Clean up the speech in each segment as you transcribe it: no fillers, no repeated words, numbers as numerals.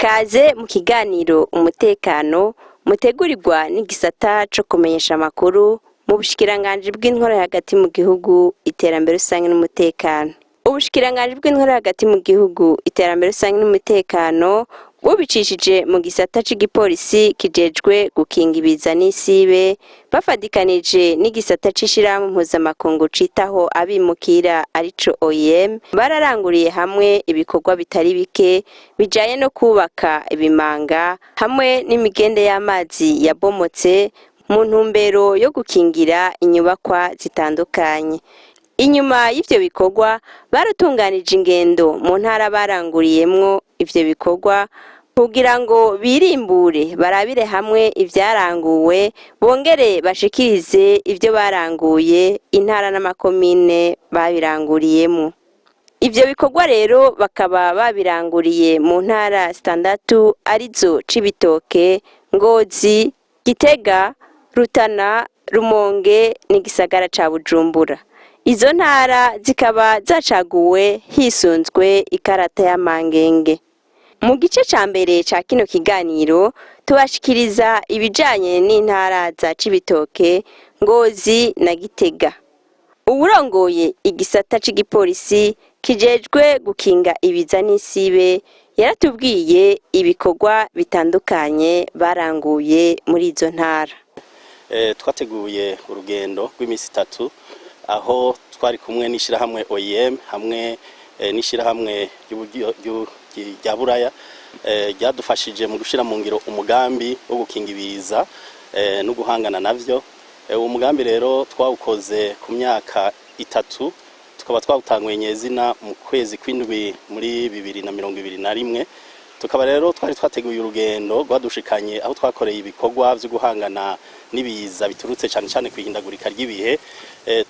Kaze mu kiganiro umutekano mutegurirwa n'igisata co kumenyesha amakuru mu bushikiranganji bw'intwaro hagati mu gihugu, iterambere rusange n'umutekano. Ubushikiranganji bw'intwaro hagati mu gihugu, iterambere rusange n'umutekano bubicishije mu gisata c'igipolisi kijejwe gukinga ibiza n'isibe, bafadikanije n'igisata c'ishirahamwe mpuzamakungu citaho abimukira, arico OIM, bararanguriye hamwe ibikorwa bitari bike bijanye no kubaka ibimanga hamwe n'imigende y'amazi yabomotse mu ntumbero yo gukingira inyubakwa zitandukanye. Inyuma y'ivyo bikorwa baratunganije ingendo mu ntara baranguriyemwo ivyo bikorwa kugira ngo birimbure, barabire hamwe ivyaranguwe, bongere bashikirize ivyo baranguye intara n'amakomine babiranguriyemwo. Ivyo bikorwa rero bakaba babiranguriye mu ntara zitandatu, arizo Cibitoke, Ngozi, Gitega, Rutana, Rumonge n'igisagara ca Bujumbura. Izo ntara zikaba zacaguwe hisunzwe ikarata y'amangenge. Mu gice ca mbere ca kino kiganiro tubashikiriza ibijanye n'intara za Cibitoke, Ngozi na Gitega. Uwurongoye igisata c'igipolisi kijejwe gukinga ibiza n'isibe yaratubwiye ibikorwa bitandukanye baranguye muri izo ntara. Twateguye urugendo rw'iminsi 3, aho twari kumwe n'ishirahamwe OIM hamwe n'ishirahamwe rya Buraya ryadufashije mu gushira mu ngiro umugambi wo gukinga ibiza no guhangana navyo. Uwo mugambi rero twawukoze ku myaka 3, tukaba twawutanguye nyezina mu kwezi kw'indwi muri 2021. Tukaba rero twari twateguye urugendo rwadushikanye aho twakoreye ibikorwa vyo guhangana n'ibiza biturutse cyane cyane kwihindagurika ry'ibihe.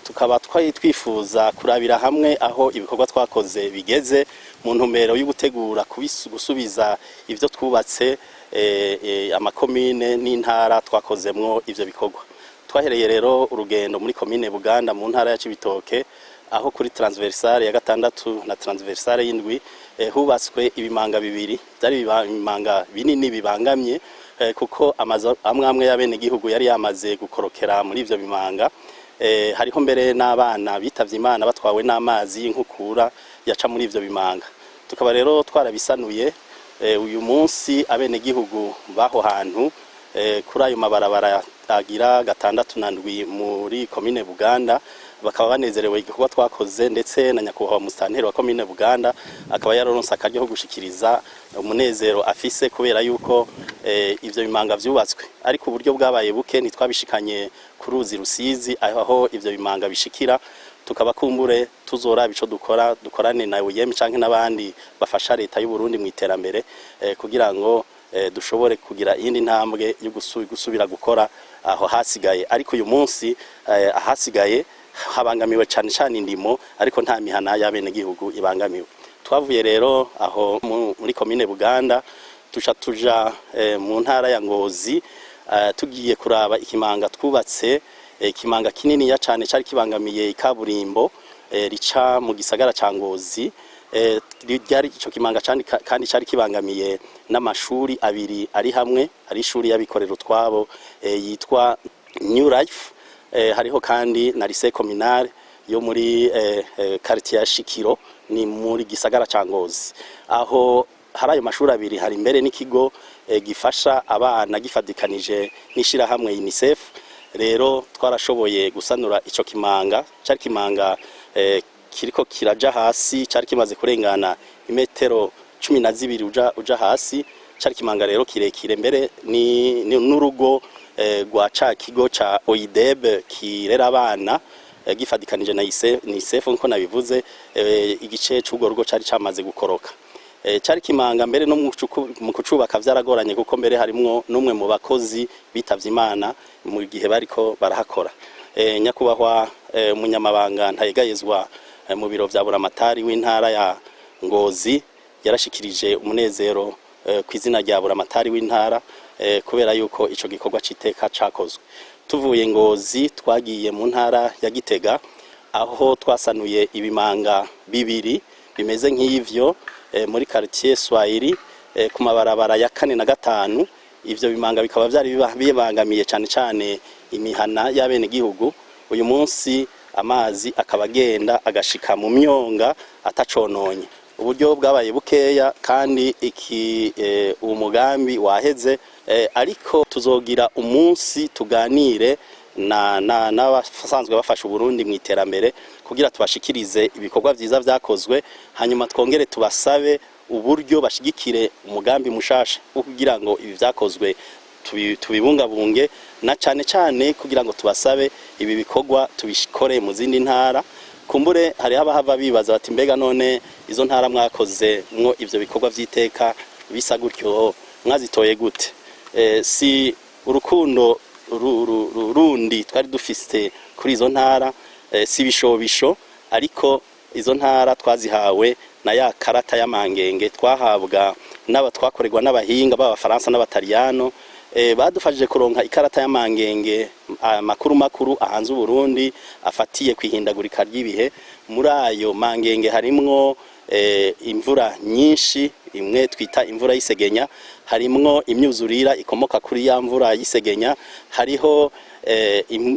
Tukaba twari twifuza kurabira hamwe aho ibikorwa twakoze bigeze mu ntumbero yo gutegura gusubiza ivyo twubatse amakomine n'intara twakozemwo ivyo bikorwa. Twahereye rero urugendo muri komine Buganda mu ntara ya Cibitoke, aho kuri transversale ya gatandatu na transversale y'indwi hubatswe ibimanga bibiri. Byari ibimanga binini bibangamye, kuko amazu amwe amwe y'abenegihugu yari yamaze gukorokera muri ivyo bimanga. Hariho mbere n'abana bitavye Imana batwawe n'amazi y'inkukura yaca muri ivyo bimanga. Tukaba rero twarabisanuye. Uyu munsi abenegihugu baho hantu kuri ayo mabarabara agira gatandatu na ndwi muri komine Buganda bakaba banezerewe igikorwa twakoze, ndetse na nyakubahwa musitanteri wa komine Buganda akaba yararonse akaryo ko gushikiriza umunezero afise kubera yuko ivyo bimanga vyubatswe. Ariko uburyo bwabaye buke, ntitwabishikanye ku ruzi Rusizi aho ivyo bimanga bishikira. Tukaba kumbure tuzoraba ico dukora, dukorane na OIM canke n'abandi bafasha leta y'u Burundi mu iterambere, kugira ngo dushobore kugira iyindi ntambwe yo gusubira gukora aho hasigaye. Ariko uyu munsi ahasigaye habangamiwe cane cane indimo, ariko nta mihana y'abenegihugu ibangamiwe. Twavuye rero aho muri komine Buganda, tuca tuja mu ntara ya Ngozi, tugiye kuraba ikimanga twubatse, ikimanga kininiya cane cari kibangamiye ikaburimbo rica mu gisagara ca Ngozi. Ryari ico kimanga kandi cari kibangamiye n'amashuri abiri ari hamwe. Hari ishuri y'abikorera utwabo yitwa New Life, hariho kandi na lycée communale yo muri quartier ya Shikiro, ni muri gisagara ca Ngozi. Aho hari ayo mashuri abiri, hari mbere n'ikigo gifasha abana gifadikanije n'ishirahamwe UNICEF. Rero twarashoboye gusanura ico kimanga. Cari kimanga kiriko kiraja hasi, cari kimaze kurengana imetero 12 uja hasi. Cari kimanga rero kirekire, mbere ni n'urugo rwa ca kigo ca OIDEB kirera abana gifadikanije na UNICEF nko nabivuze. Igice c'urwo rugo cari camaze gukoroka. Cari kimanga mbere no mu kucubaka vyaragoranye, kuko mbere harimwo n'umwe mu bakozi bitavye Imana mu gihe bariko barahakora. Nyakubahwa umunyamabanga ntayegayezwa mu biro vya buramatari w'intara ya Ngozi yarashikirije umunezero kw'izina rya buramatari w'intara kubera yuko ico gikorwa c'iteka cakozwe. Tuvuye Ngozi twagiye mu ntara ya Gitega, aho twasanuye ibimanga bibiri bimeze nk'ivyo muri quartier Swahili. ku mabarabara ya kane na gatanu. Ivyo bimanga bikaba vyari bibangamiye cane cane imihana y'abenegihugu. Uyu munsi amazi akaba agenda agashika mu myonga atacononye. Uburyo bwabaye bukeya kandi iki uwo mugambi waheze, ariko tuzogira umunsi tuganire na n'abasanzwe bafasha Uburundi mu iterambere kugira tubashikirize ibikorwa vyiza vyakozwe, hanyuma twongere tubasabe uburyo bashigikire umugambi mushasha wo kugira ngo ibi vyakozwe tubibungabunge, na cane cane kugira ngo tubasabe ibi bikorwa tubikore mu zindi ntara. Kumbure hari abahava bibaza bati: "Mbega none izo ntara mwakoze mwo ivyo bikorwa vy'iteka bisa gutyo mwazitoye gute?" Si urukundo rundi twari dufise kuri izo ntara, si ibishobisho, ariko izo ntara twazihawe na ya karata y'amangenge twahabwa n'aba twakorerwa n'abahinga b'Abafaransa n'Abataliyano. Badufashije kuronka ikarata y'amangenge makuru makuru ahanze Uburundi afatiye kwihindagurika ry'ibihe. Muri ayo mangenge harimwo imvura nyinshi, imwe twita imvura y'isegenya, harimwo imyuzurira ikomoka kuri ya mvura y'isegenya, hariho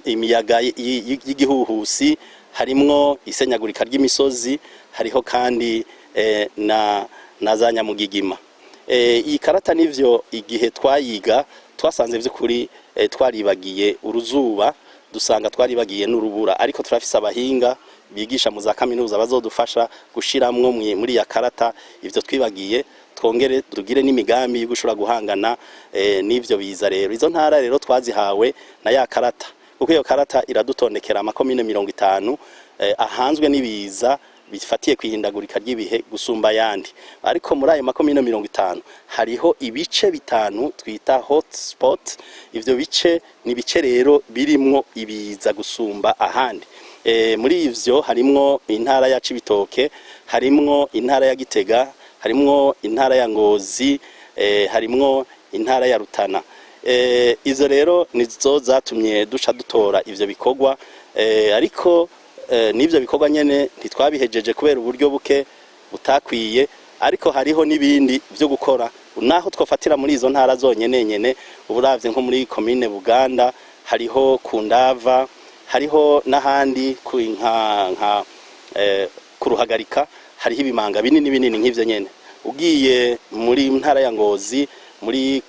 imiyaga y'igihuhusi, harimwo isenyagurika ry'imisozi, hariho kandi na za nyamugigima. Iyi karata nivyo, igihe twayiga twasanze vy'ukuri twaribagiye uruzuba, dusanga twaribagiye n'urubura, ariko turafise abahinga bigisha mu za kaminuza bazodufasha gushiramwo muri ya karata ivyo twibagiye, twongere tugire n'imigambi yo gushobora guhangana n'ivyo biza. Rero izo ntara rero twazihawe na ya karata, kuko iyo karata iradutondekera amakomine 50 ahanzwe n'ibiza bifatiye kwihindagurika ry'ibihe gusumba ayandi. Ariko muri ayo makomine 50 hariho ibice bitanu twita hotspot. Ivyo bice ni ibice rero birimwo ibiza gusumba ahandi. Muri ivyo harimwo intara ya Cibitoke, harimwo intara ya Gitega, harimwo intara ya Ngozi, harimwo intara ya Rutana. Izo rero nizo zatumye duca dutora ivyo bikorwa, ariko n'ivyo bikorwa nyene ntitwabihejeje kubera uburyo buke butakwiye, ariko hariho n'ibindi vyo gukora naho twofatira muri izo ntara zonyene nyene. Uburavye nko muri komine Buganda hariho Kundava, hariho n'ahandi nka kuruhagarika, hariho ibimanga binini binini nk'ivyo nyene. Ugiye muri ntara ya Ngozi, muri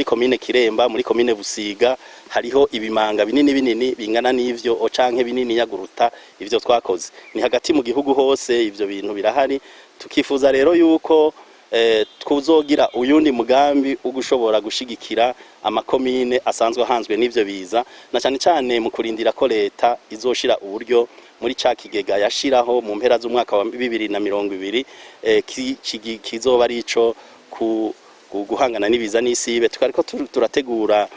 komine Kiremba, muri komine Busiga, hariho ibimanga binini binini bingana n'ivyo canke binini nyaguruta ivyo twakoze. Ni hagati mu gihugu hose ivyo bintu birahari. Tukifuza rero yuko tuzogira uyundi mugambi wo gushobora gushigikira amakomine asanzwe ahanzwe n'ivyo biza, na cane cane mu kurindira ko leta izoshira uburyo muri ca kigega yashiraho mu mpera z'umwaka wa 2020, kizoba ari ico ku guhangana n'ibiza n'isibe. Twariko turategura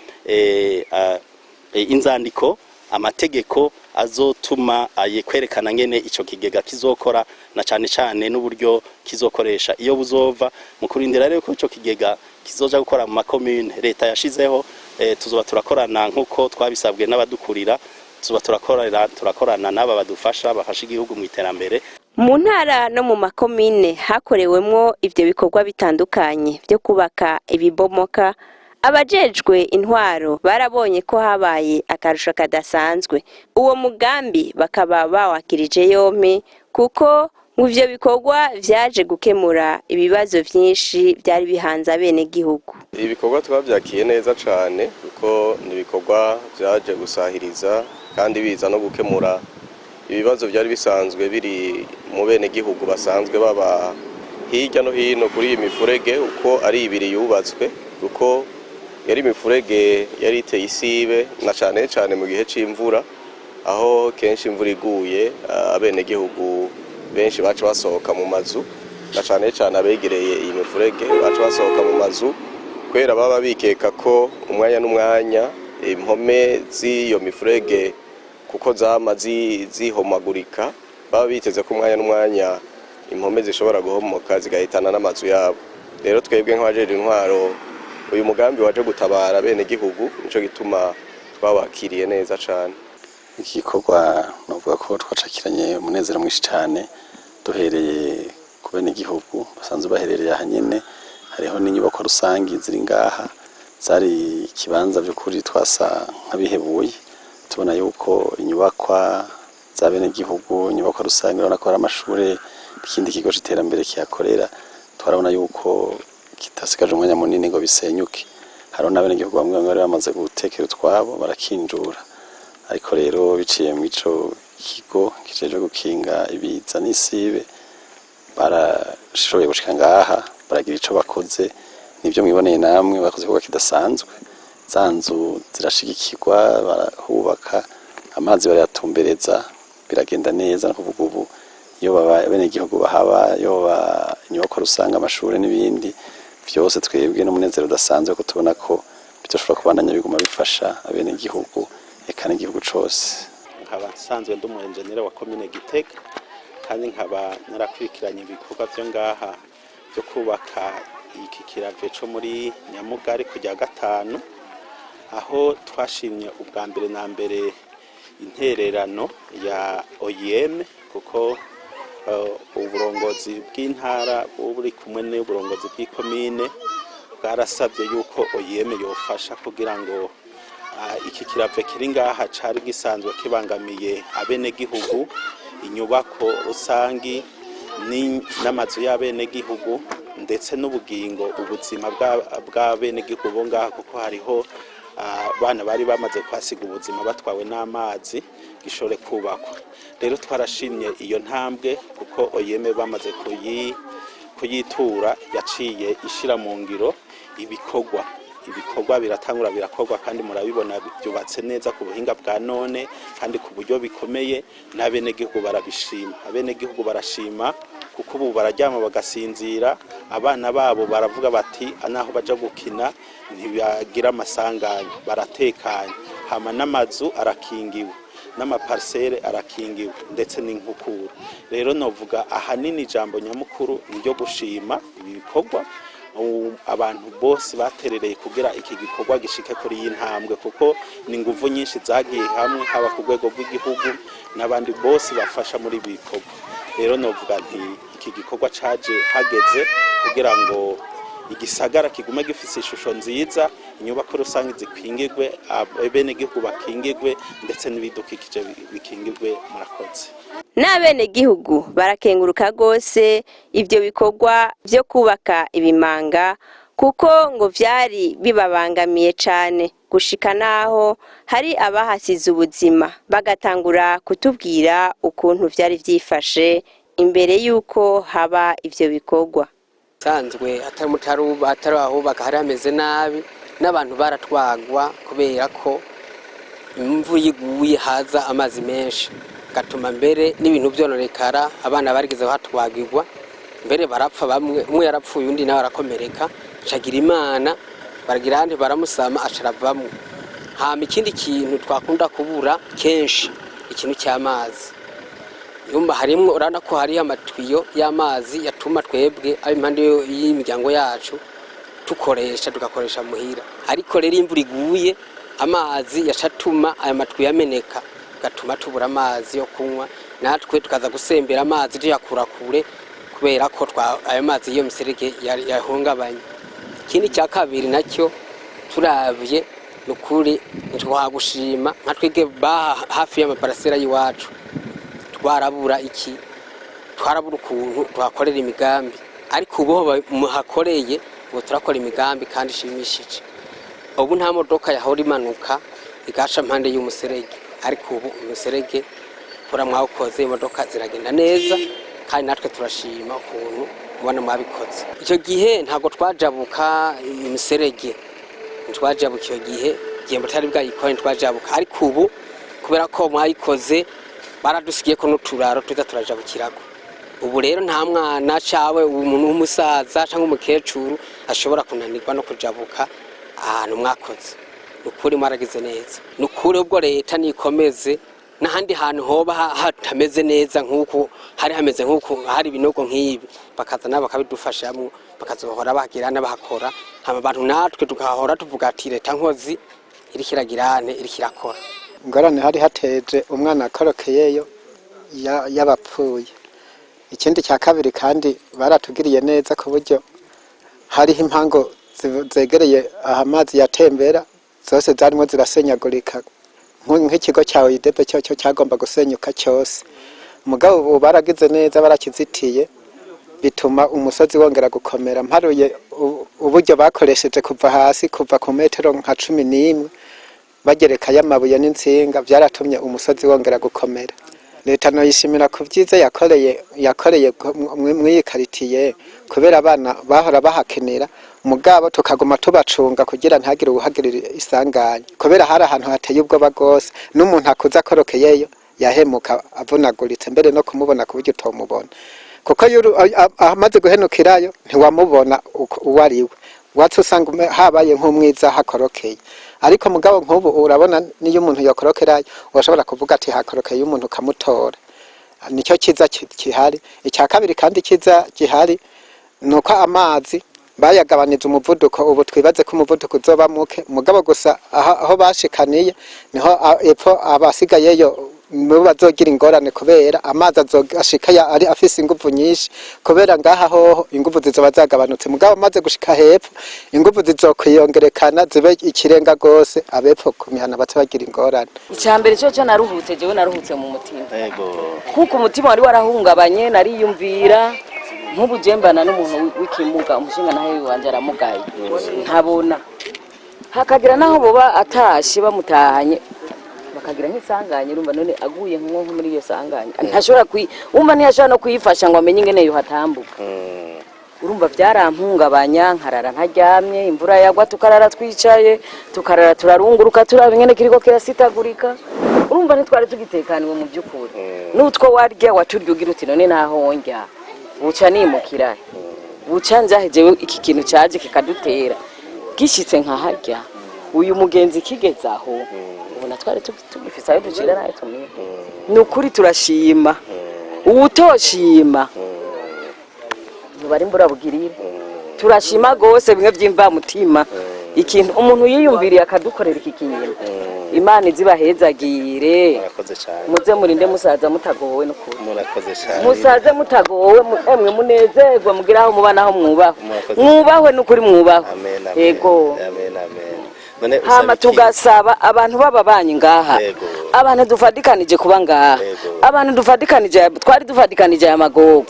inzandiko, amategeko azotuma aye kwerekana ngene ico kigega kizokora, na cane cane n'uburyo kizokoresha iyo buzova. Mu kurindira rero ko ico kigega kizoja gukora mu makomune leta yashizeho, tuzoba turakorana nk'uko twabisabwe n'abadukurira, tuzoba turakorana n'aba badufasha, bafasha igihugu mu iterambere. Mu ntara no mu makomine hakorewemwo ivyo bikorwa bitandukanye vyo kubaka ibibomoka, abajejwe intwaro barabonye ko habaye akarusho kadasanzwe. Uwo mugambi bakaba bawakirije yompi, kuko ngo ivyo bikorwa vyaje gukemura ibibazo vyinshi vyari bihanze abenegihugu. Ibikorwa twabyakiye neza cyane, kuko ni ibikorwa byaje gusahiriza kandi biza no gukemura ibibazo byari bisanzwe biri mu benegihugu basanzwe baba hirya no hino kuri iyi mifurege uko ari ibiri yubatswe, kuko yari imifurege yari iteye isibe, na cyane cyane mu gihe c'imvura, aho kenshi imvura iguye abenegihugu benshi baca basohoka mu mazu, na cyane cyane abegereye iyi mifurege baca basohoka mu mazu, kubera baba bikeka ko umwanya n'umwanya impome z'iyo mifurege, kuko zama zihomagurika, baba biteze ko umwanya n'umwanya impome zishobora guhomoka zigahitana n'amazu yabo. Rero twebwe nk'abajejwe intwaro, uyu mugambi waje gutabara bene gihugu, nico gituma twawakiriye neza cane. Iki gikorwa novuga ko twacakiranye umunezero mwinshi cyane, duhereye ku bene igihugu basanzwe baherereye aha nyene. Hariho n'inyubakwa rusangi ziri ngaha, zari ikibanza by'ukuri twasa nk'abihebuye, tubona yuko inyubakwa z'abenegihugu, inyubakwa rusange, urabona ko hari amashure, ikindi kigo c'iterambere kihakorera, twarabona yuko kitasigaje umwanya munini ngo bisenyuke. Hariho n'abenegihugu bamwe bamwe bari bamaze gutekera utwabo barakinjura, ariko rero biciye mw'ico kigo kijejwe gukinga ibiza n'isibe, barashoboye gushika ngaha baragira ico bakoze. Nibyo mwiboneye namwe, bakoze igikorwa kidasanzwe. Za nzu zirashigikirwa, barahubaka, amazi barayatumbereza, biragenda neza. No kuvuga ubu iyo baba abenegihugu bahaba, yoba inyubakwa rusange, amashuri n'ibindi vyose, twebwe n'umunezero udasanzwe ko tubona ko bizoshobora kubandanya biguma bifasha abenegihugu, eka n'igihugu cose. Nkaba nsanzwe ndi umu enjeniyeri wa komine Gitega, kandi nkaba narakurikiranye ibikorwa byo ngaha byo kubaka iki kirave co muri Nyamugari kujya gatanu, aho twashimye ubwa mbere na mbere intererano ya OIM, kuko uburongozi bw'intara buri kumwe n'uburongozi bw'ikomine bwarasabye yuko OIM yofasha kugira ngo iki kirave kiri ngaha cari gisanzwe kibangamiye abenegihugu, inyubako rusangi n'amazu y'abenegihugu, ndetse n'ubugingo, ubuzima bw'abenegihugu bo ngaha, kuko hariho abana bari bamaze kuhasiga ubuzima batwawe n'amazi, gishobore kubakwa. Rero twarashimye iyo ntambwe, kuko OIM bamaze kuyitura yaciye ishira mu ngiro ibikorwa. Ibikorwa biratangura, birakorwa, kandi murabibona byubatse neza ku buhinga bwa none kandi ku buryo bikomeye, n'abenegihugu barabishima. Abenegihugu barashima kuko ubu bararyama bagasinzira, abana babo baravuga bati naho baja gukina ntibagira amasanganya, baratekanye. Hama n'amazu arakingiwe, n'amaparisere arakingiwe, ndetse n'inkukura. Rero novuga ahanini ijambo nyamukuru ni ryo gushima ibi bikorwa, abantu bose baterereye kugira iki gikorwa gishike kuri iyi ntambwe, kuko ni inguvu nyinshi zagiye hamwe, haba ku rwego rw'igihugu n'abandi bose bafasha muri ibi bikorwa. Rero novuga nti iki gikorwa caje hageze kugira ngo igisagara kigume gifise ishusho nziza, inyubako rusange zikingirwe, abenegihugu bakingirwe, ndetse n'ibidukikije bikingirwe. Murakoze. N'abenegihugu barakenguruka rwose ibyo bikorwa byo kubaka ibimanga, kuko ngo vyari bibabangamiye cane gushika naho hari abahasize ubuzima. Bagatangura kutubwira ukuntu vyari vyifashe imbere y'uko haba ivyo bikorwa. Sanzwe atari ahubaka, hari hameze nabi, n'abantu baratwagwa kubera ko imvura iguye haza amazi menshi, gatuma mbere n'ibintu byononekara. Abana barigeze bahatwagirwa mbere barapfa bamwe, umwe yarapfuye, undi nawe arakomereka, acagira Imana baragira ahandi baramusama acaravamwo. Hama ikindi kintu twakunda kubura kenshi, ikintu cy'amazi. Yumba harimwo, urabona ko hariho amatiyo y'amazi yatuma twebwe ari impande y'imiryango yacu tukoresha, tugakoresha muhira. Ariko rero imvura iguye, amazi yacatuma aya matiyo yameneka, gatuma tubura amazi yo kunywa, natwe tukaza gusembera amazi tuyakura kure, kubera ko ayo mazi y'iyo miserege yahungabanye. Ikindi cya kabiri nacyo turavye, ni ukuri ntitwagushima nka twebwe baha hafi y'amaparasera y'iwacu, twarabura iki, twarabura ukuntu twakorera imigambi. Ariko ubu ho muhakoreye, ubu turakora imigambi kandi ishimishije. Ubu nta modoka yahora imanuka igaca mpande y'umuserege, ariko ubu umuserege kura mwawukoze, imodoka ziragenda neza, kandi natwe turashima ukuntu mubona mwabikoze. Icyo gihe ntabwo twajabuka imiserege, ntitwajabuka icyo gihe, igihe mutari bwayikore ntitwajabuka. Ariko ubu kubera ko mwayikoze, baradusigiye ko n'uturaro tuza turajabukirako. Ubu rero nta mwana cawe, umuntu w'umusaza cyangwa umukecuru ashobora kunanirwa no kujabuka ahantu mwakoze. Ni ukuri mwaragize neza, ni ukuri. Ubwo leta nikomeze n'ahandi hantu hoba hatameze neza nk'uku hari hameze, nk'uku hari ibinogo nk'ibi, bakaza nabo bakabidufashamwo, bakazohora bagira n'abahakora, hama abantu natwe tukahora tuvuga ati leta nkozi iriko iragirane, iriko irakora. Ingorane hari hateje umwana akorokeyeyo y'abapfuye. Ikindi cya kabiri, kandi baratugiriye neza ku buryo Hariho impango zegereye aha amazi yatembera, zose zarimo zirasenyagurika. Nk'ikigo cya OIDB cyo cyagomba gusenyuka cyose, mugabo ubu baragize neza, barakizitiye, bituma umusozi wongera gukomera. Mparuye uburyo bakoresheje kuva hasi, kuva ku metero nka 11 bagerekayo amabuye n'intsinga, byaratumye umusozi wongera gukomera. Leta noyishimira ku byiza yakoreye mw'iyi karitiye, kubera abana bahora bahakinira, mugabo tukaguma tubacunga kugira ntihagire uwuhagirira isanganya, kubera hari ahantu hateye ubwoba rwose, n'umuntu akuze akorokeyeyo yahemuka avunaguritse, mbere no kumubona ku buryo utomubona, kuko iyo amaze guhenukirayo ntiwamubona uwo ari we. Watse usanga habaye nk'umwiza hakorokeye. Ariko mugabo nk'ubu urabona, niyo umuntu yakorokerayo urashobora kuvuga ati hakorokeye umuntu, ukamutora. Nicyo cyiza gihari. Icya kabiri kandi cyiza gihari ni uko amazi bayagabanije umuvuduko. Ubu twibaze ko umuvuduko uzoba muke, mugabo gusa aho bashikaniye niho epfo abasigayeyo nibo bazogira ingorane, kubera amazi azoshika ari afise inguvu nyinshi, kubera ngaha hoho inguvu zizoba zagabanutse. Mugabo amaze gushika hepfo, inguvu zizokwiyongerekana zibe ikirenga gose, abepfo ku mihana bace bagira ingorane. Icya mbere cyo naruhutse, jewe naruhutse mu mutima, kuko umutima wari warahungabanye. Nariyumvira nk'ubu jembana n'umuntu w'ikimuga, umushinga nawe wanje aramugaye, ntabona, hakagira naho boba atashe bamutahanye bakagira nk'isanganya. Urumva none aguye nko muri iyo sanganya, ntashobora kwi wumva ntiyashobora no kuyifasha ngo amenye ingene yohatambuka. Urumva byarampungabanya, nkarara ntaryamye, imvura yagwa tukarara twicaye, tukarara turarunguruka turaba ingene kiriko kirasitagurika. Urumva ntitwari tugitekaniwe mu by'ukuri. N'utwo warya waturya ugira uti none naho ndya buca nimukira, buca njahe? Jewe iki kintu caje kikadutera gishitse nkaharya uyu mugenzi kigeze aho, ubona twari tugifise ayo ducira n'ayo tumira. Ni ukuri turashima. Uwutoshima ntibari imburabugirire. Turashima rwose bimwe by'imvamutima, ikintu umuntu yiyumviriye akadukorera iki kintu. Imana izibahezagire. Murakoze cyane. Muze murinde musaza mutagowe n'ukuri. Murakoze cyane. Musaze mutagowe, emwe munezerwe, mugire aho muba naho mwubahwe. Murakoze. Mwubahwe n'ukuri, mwubahwe. Amen, amen. Yego. Amen, amen. None usaba Hama iki? tugasaba abantu b'ababanyi ngaha, abantu dufadikanije kuba ngaha, abantu dufadikanije, twari dufadikanije aya magogo,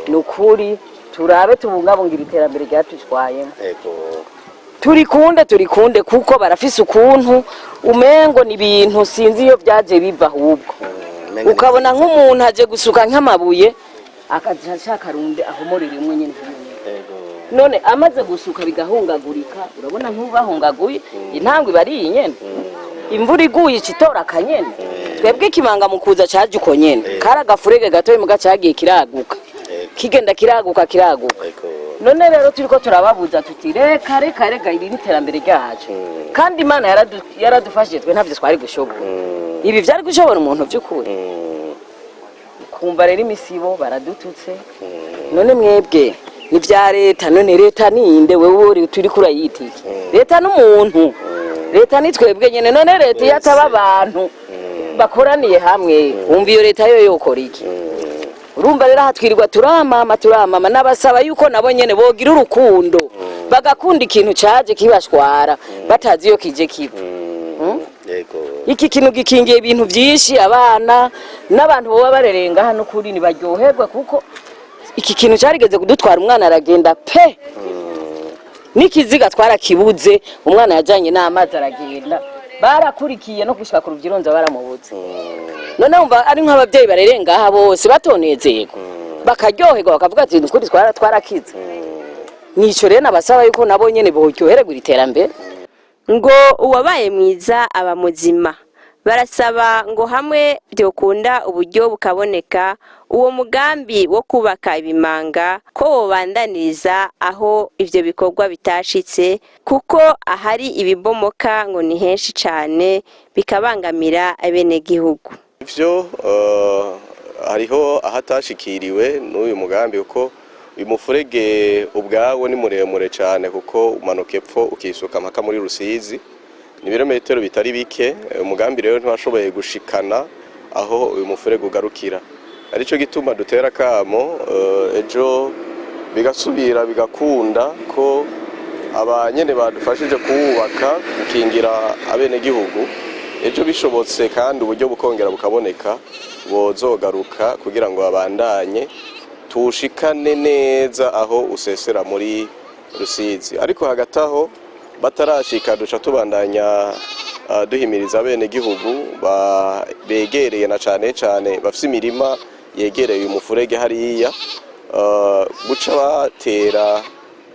ni ukuri turabe tubungabungira iterambere ryatutwayemo. Turikunde, turikunde, kuko barafise ukuntu umengo ni ibintu sinzi iyo byaje biva ahubwo. Umengo ni Ukabona nk'umuntu aje gusuka nk'amabuye, akaja ashaka runde ahomora rimwe nyene. None amaze gusuka bigahungagurika, urabona nk'ubahungaguye intangwe iba ari iyi nyene, imvura iguye ica itora akanyene. Twebwe ikimanga mu kuza caje uko nyene, kari agafurege gatoyi, muga cagiye kiraguka, kigenda kiraguka, kiraguka. None rero turiko turababuza tuti reka, reka, reka, iri ni iterambere ryacu. Kandi Imana yaradufashije, twe ntavyo twari gushobora. Ibi vyari gushobora umuntu vy'ukuri? Kumva rero imisibo baradututse. None mwebwe ni vya leta, none leta ninde? Wewe uri turi kurayita iki? Leta n'umuntu, leta ni twebwe nyene. None leta iyo ataba abantu bakoraniye hamwe, wumva iyo leta yo yokora iki? Urumva rero aha twirirwa turamama, turamama. N'abasaba yuko nabo nyene bogira urukundo, bagakunda ikintu caje kibashwara batazi iyo kije kiva. Iki kintu gikingiye ibintu byinshi, abana n'abantu baba barerenga hano kuri ntibaryoherwa, kuko iki kintu cyarigeze kudutwara umwana aragenda pe, n'ikiziga twarakibuze. Umwana yajanye n'amazi aragenda, barakurikiye no gushika ku ruvyironza baramubuze. None wumva ari nk'ababyeyi barerenga aha bose batonezerwa, bakaryoherwa, bakavuga ati nukuri twarakize. Nico rero nabasaba yuko nabo nyene boryohererwa iri terambere. Ngo uwabaye mwiza aba muzima. Barasaba ngo hamwe byokunda uburyo bukaboneka, uwo mugambi wo kubaka ibimanga ko wobandaniriza aho ivyo bikorwa bitashitse, kuko ahari ibibomoka ngo ni henshi cane, bikabangamira abenegihugu. Ivyo hariho ahatashikiriwe n'uyu mugambi, kuko uyu mufurege ubwawo ni muremure cyane, kuko umanuka epfo ukisuka mpaka muri Rusizi, ni ibirometero bitari bike. Umugambi rero ntiwashoboye gushikana aho uyu mufurege ugarukira, arico gituma dutera akamo ejo. Bigasubira bigakunda ko abanyene badufashije kuwubaka, gukingira abenegihugu, ejo bishobotse kandi uburyo bukongera bukaboneka, bozogaruka kugira ngo babandanye tuwushikane neza aho usesera muri Rusizi. Ariko hagati aho batarashika, duca tubandanya duhimiriza abenegihugu begereye, na cane cane bafise imirima yegereye umufurege hariya, guca batera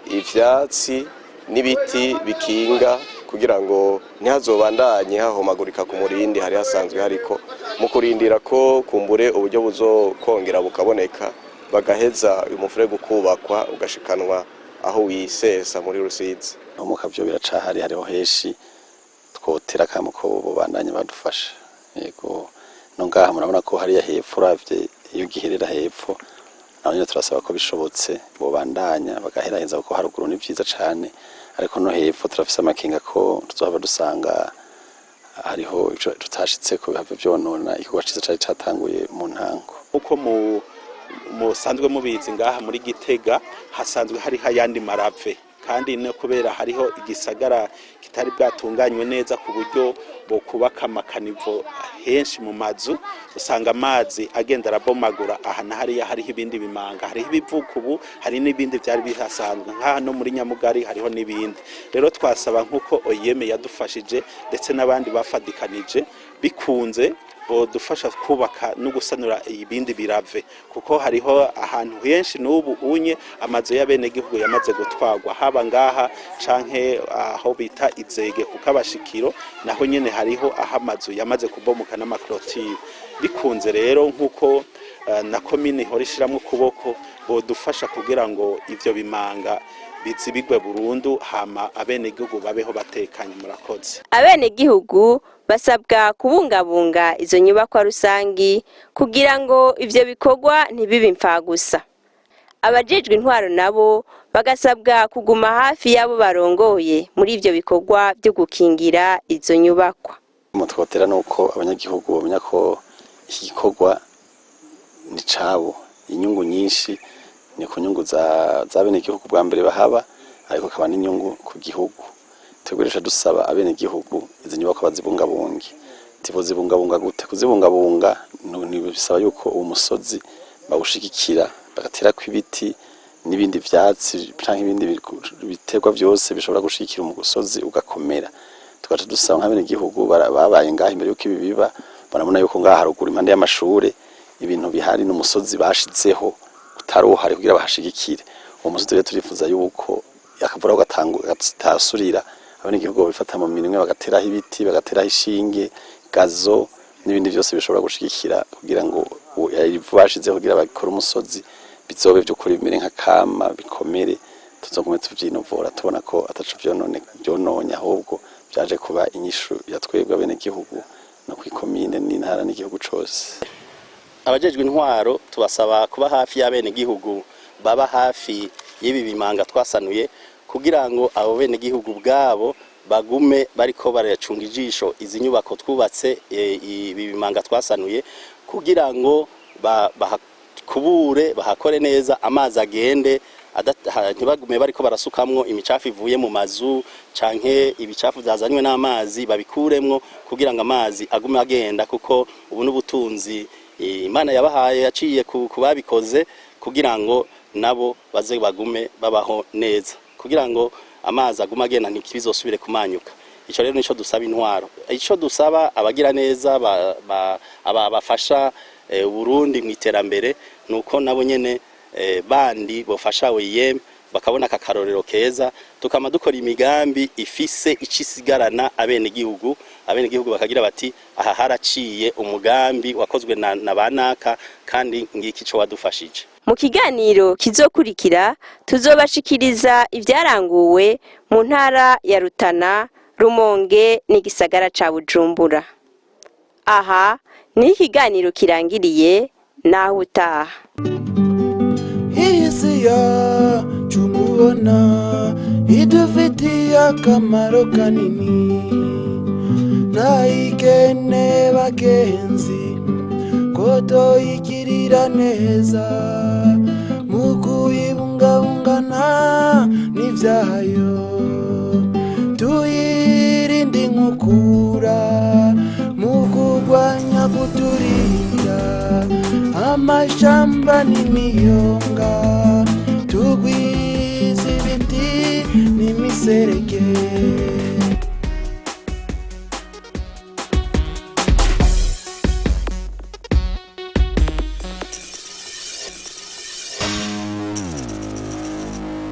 ivyatsi n'ibiti bikinga kugira ngo ntihazobandanye hahomagurika ku murindi hari hasanzwe hariko, mu kurindira ko kumbure uburyo buzokongera bukaboneka, bagaheza uyu mufurege ukubakwa, ugashikanwa aho wisesa muri Rusizi. Mu byo biracahari, hariho henshi twotera akamo ko bobandanya badufasha. Yego, no ngaha murabona ko hariya hepfo, uravye iyo giherera hepfo, naho nyene turasaba ko bishobotse bobandanya bagaheraheza, kuko haruguru ni vyiza cane, ariko no hepfo turafise amakenga ko tuzohava dusanga hariho ico tutashitseko, bihave vyonona igikorwa ciza cari catanguye mu ntango. Uko mu musanzwe mubizi, ngaha muri Gitega hasanzwe hariho ayandi marave, kandi no kubera hariho igisagara kitari bwatunganywe neza ku buryo bokubaka ama caniveaux henshi mu mazu, usanga amazi agenda arabomagura aha na hariya. Hariho ibindi bimanga, hariho ibivuka ubu, hari n'ibindi byari bihasanzwe nk'aha no muri Nyamugari hariho n'ibindi. Rero twasaba, nk'uko OIM yadufashije ndetse n'abandi bafadikanije, bikunze bodufasha kubaka no gusanura ibindi birave, kuko hariho ahantu henshi n'ubu unye amazu y'abenegihugu yamaze gutwarwa, haba ngaha canke aho bita Izege kuko abashikiro naho nyene hariho aho amazu yamaze kubomoka n'ama clôtures. Bikunze rero, nk'uko na komine ihora ishiramwo ukuboko, bodufasha kugira ngo ivyo bimanga bizibigwe burundu, hama abenegihugu babeho batekanye. Murakoze. Abenegihugu basabwa kubungabunga izo nyubakwa rusangi kugira ngo ivyo bikorwa ntibibe imfagusa. Abajejwe intwaro nabo bagasabwa kuguma hafi y'abo barongoye muri ivyo bikorwa vyo gukingira izo nyubakwa. Twotera nuko abanyagihugu bamenya ko iki gikorwa ni cabo, inyungu nyinshi ni ku nyungu za benegihugu bwa mbere bahaba, ariko akaba n'inyungu ku gihugu. Twebwe rero dusaba abenegihugu izi nyubakwa bazibungabunge. Tibozibungabunga gute? Kuzibungabunga ni bisaba yuko uwo musozi bawushigikira, bagaterako ibiti n'ibindi vyatsi canke ibindi biterwa vyose bishobora gushigikira umusozi ugakomera. Tugaca dusaba nk'abenegihugu babaye ngaha imbere yuko ibi biba, barabona yuko ngaha haruguru impande y'amashure ibintu bihari n'umusozi bashizeho utari uhari kugira bahashigikire uwo musozi. Rero turifuza yuko akavura gatasurira, abenegihugu babifata mu minwe, bagateraho ibiti, bagateraho ishinge, gazon n'ibindi vyose bishobora gushigikira, kugira ngo ivu bashizeho kugira bakore umusozi bizobe vy'ukuri bimere nk'akama, bikomere, tuzogume tuvyinovora tubona ko ataco vyononye, ahubwo vyaje kuba inyishu ya twebwe abenegihugu no kw'ikomine n'intara n'igihugu cose. Abajejwe intwaro tubasaba kuba hafi y'abenegihugu baba hafi y'ibi bimanga twasanuye, kugira ngo abo benegihugu ubwabo bagume bariko baracunga ijisho izi nyubako twubatse, ibi bimanga twasanuye, kugira ngo bahakubure, bahakore neza, amazi agende, ntibagume bariko barasukamwo imicafu ivuye mu mazu canke ibicafu vyazanywe n'amazi, babikuremwo kugira ngo amazi agume agenda, kuko ubu n'ubutunzi Imana yabahaye yaciye ku babikoze, kugira ngo nabo baze bagume babaho neza, kugira ngo amazi agume agenda, ntikibizosubire kumanyuka. Ico rero nico dusaba intwaro, ico dusaba abagira neza bafasha Burundi mu iterambere, nuko nabo nyene bandi bofasha OIM bakabona aka karorero keza, tukama dukora imigambi ifise icisigarana abenegihugu, abenegihugu bakagira bati: "Aha haraciye umugambi wakozwe na banaka, kandi ngiki ico wadufashije." Mu kiganiro kizokurikira tuzobashikiriza ibyaranguwe mu ntara ya Rutana, Rumonge n'igisagara ca Bujumbura. Aha niho ikiganiro kirangiriye, naho utaha. Iyi si yacu mubona idufitiye akamaro kanini, nayikene bagenzi ko toyigirira neza mu kuyibungabunga. n'ivyayo, tuyirinde inkukura mu kurwanya kuturira amashamba n'imiyonga, tugwize ibiti n'imiserege.